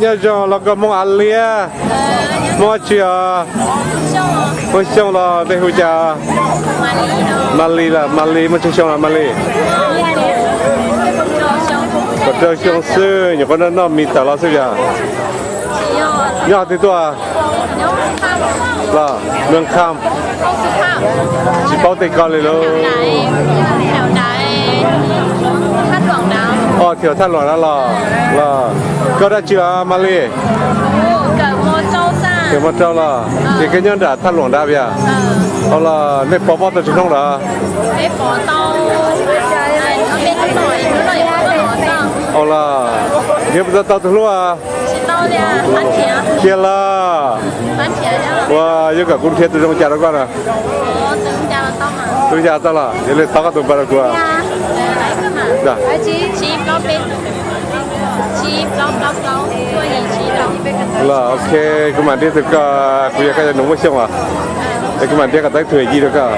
Nyob zoo los koj Hmoob Av Liab, Hmoob dab tsi os? Hmoob Xyooj los tej hu cas? Malis los Malis, Hmoob Xyooj los Malis. Kaum rau xyoo xwb, nyuam qhuav noj noj mis tawm los xwb yog. Nyob twg tuaj? Los Mws Kham. Tsis paub tej ko li lauj. Os, thiab Thaj Luam nrad los. Los koj dab tsi los Malis? Kawm mos rau los. Ces koj nyob nram Thaj Luam nrad yog? Ua los nej pov pob tau tsis hnub lawm? Ua los, yog puas tau tau tus hlub? Kiag los. Ua, yuav kom kuv nrhiav tus zoo cas rau koj na? Tus cas tau los, yog li thov koj tus npawb rau kuv. Los ok, kuv mam nrhiav tus koj, kuv yog koj cov nus Hmoob Xyooj os. Es kuv mam nrhiav kom tau ib tug yij rau koj.